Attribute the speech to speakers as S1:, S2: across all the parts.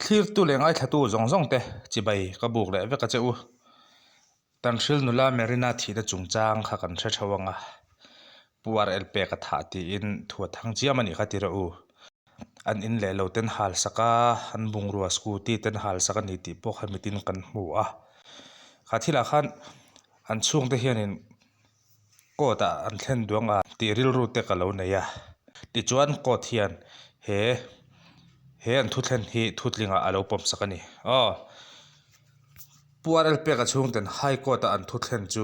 S1: Thlirtu leh ngaithlatu zawng zawng te chibai ka buk leh vek a che u. Tanhril nula Marina thihna chungchang kha kan hre theuh ang a, Pu RL pek a thah tiin thu a thang chiam a nih kha ti rawh u. An in leh lo ten hal sak a, an bungrua scooty ten hal sak a ni tih pawh kha mitin kan hmu a. Kha thilah khan an chhungte hianin court ah an thlen duang a tih rilru te ka lo nei a. Tichuan court hian he he an thutthlen hi thutlingah a lo pawm sak a ni. Aw. Pu RL Peka chhungten High Court-a an thuthlen chu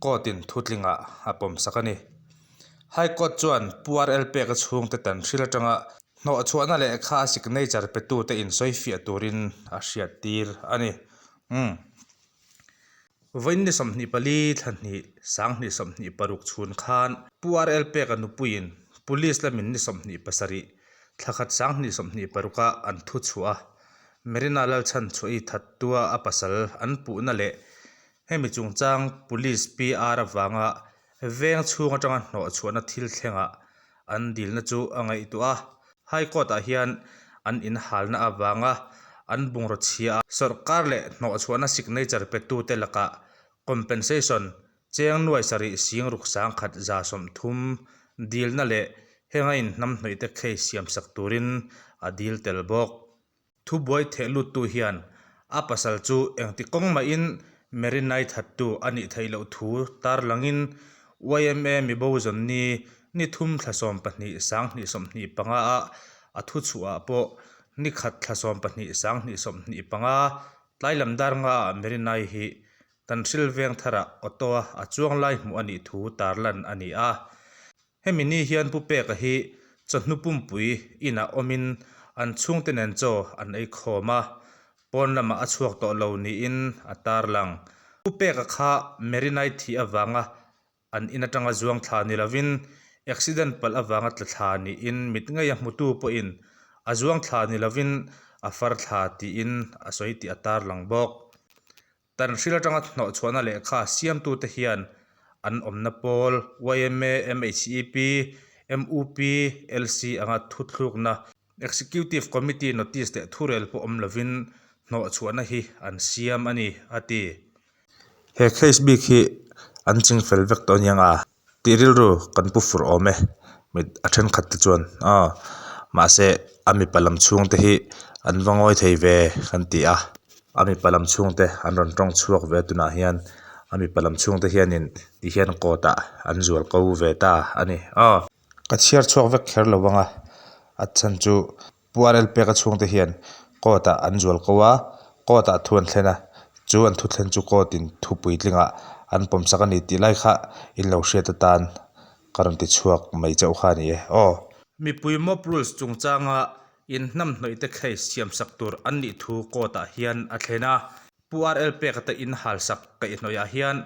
S1: Court-in thutlingah a pawmsak a ni. High Court chuan Pu RL Peka chhungte tan hril atanga hnawhchhuahna lehkha a signature petute insawifiah turin a hriattir a ni. Umm. Vawiin ni 24 thla hnih sanghnih 26 chhun khan Pu RL Peka nupuiin Police lamin ni 27 thla khat sanghnih 26 a an thuchhuah a. Marina Lalchhan chhuah i thattua a pasal an puhna leh hemi chungchang Police PR avanga veng chhung atanga hnawhchhuahna thil thlengah an dilna chu a ngaihtuah a. High Court ah hian an inhalna avanga an bungraw chhia a sawrkar leh hnawhchhuahna signature petute lakah compensation Cheng nuai sarih sing ruk sangkhat 130 dilna leh henga inhnamhnawih te case siamsak turin a dil tel bawk. Thubuai theh luttu hian a pasal chu engti kawng mahin Mary Nai thattu a nih theih loh thu tarlangin yma mibo zawnni ni thum thla 12 sanghnih 25 a a thuchhuah ah pawh ni khat thla 12 sanghnih 25 tlai lam dar nga ah Mary Nai hi Kan hril veng tharah auto a a chuang lai hmuh a nih thu tarlan a ni a. Hemi ni hian Pu Peka hi chawhnu pumpui inah awmin an chhungte nen chaw an ei khawm a, pawn lamah a chhuak tawh lo niin a tarlang. Pu Peka kha Mary Knight thih avanga an in atanga zuang thla ni lovin accident palh avanga tla thla niin mit ngei a hmutu pawhin a zuang thla ni lovin a far thla tiin a sawi tih a tarlang bawk. Tan hril atanga hnawhchhuahna lehkha siamtute hian an awmna pawl yma, MHEP, MUP, LC anga thuthlukna, Executive Committee notice leh thurel pawh awm lovin hnawhchhuahna hi an siam a ni, a ti. He case bik hi an ching fel vek tawh aniang a, tih rilru kan pu fur awm e, mit a thenkhat te chuan aw mahse a mipa lam chhung te hi an va ngawi thei ve kan ti a, a mipa lam chhung te an rawn tawng chhuak ve tunah hian a mipa lam chhung te hianin ti hian court ah an zual ko ve ta a ni aw. Ka chhiar chhuak vek kher lo ang a, a chhan chu Pu RL Peka chhungte hian court ah an zual ko a, court ah thu an thlen a, chu an thu thlen chu court in thu puitlingah an pawmsak a ni tih lai kha in lo hriat atan ka rawn ti chhuak mai chauh kha a ni e aw. Mipui mob rules chungchanga inhnamhnawih te case siamsak tur an nih thu court ah hian a thlen a. Pu RL Peka te in halsak kaihhnawih ah hian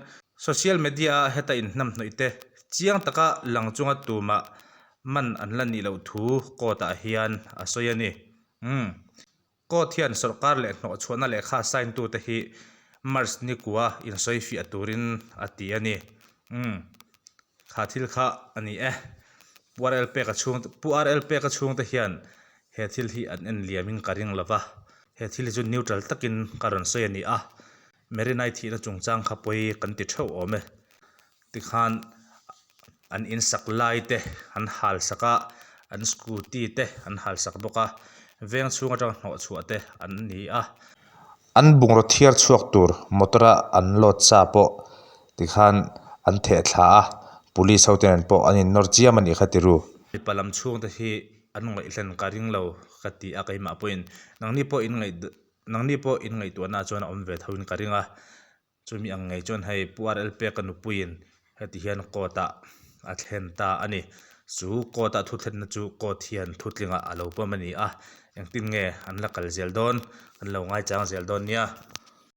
S1: social media a heta inhnamhnawih te chiang taka lang chunga tumah man an la nih loh thu court ah hian a sawi a ni. Umm. Court hian sawrkar leh hnawhchhuahna lehkha sign tu te hi March ni kua insawi fiah turin a ti a ni. Umm. Kha thil kha a ni e. Pu RL Peka chhung Pu RL Peka chhungte hian he thil hi an en liamin ka ring lo va, he thil hi chu neutral takin ka rawn sawi a ni a, Merinai thihna chungchang kha pawi kan ti theuh awm e. Tikhan an insak lai te an hal sak a, an scooty te an hal sak bawk a, veng chhung atanga hnawh chhuah te an ni a. An bungraw thiar chhuak tur motor a an load sa pawh tikhan an theh thla a, police ho te nen pawh an innawr chiam a nih kha ti ru. Mipa lam chhungte hi an ngaihhlen ka ring lo ka ti a keimah pawhin nangni pawh in ngaih nangni pawh in ngaihtuahna chuan a awm ve tho in ka ring a. Chumi ang ngei chuan hei Pu RL Peka nupuiin heti hian court ah a thlen ta a ni. Chu court ah thuthlenna chu court hian thutlingah a lo pawm a ni a, engtin nge an la kal zel dawn, an lo ngaichang zel dawn nia.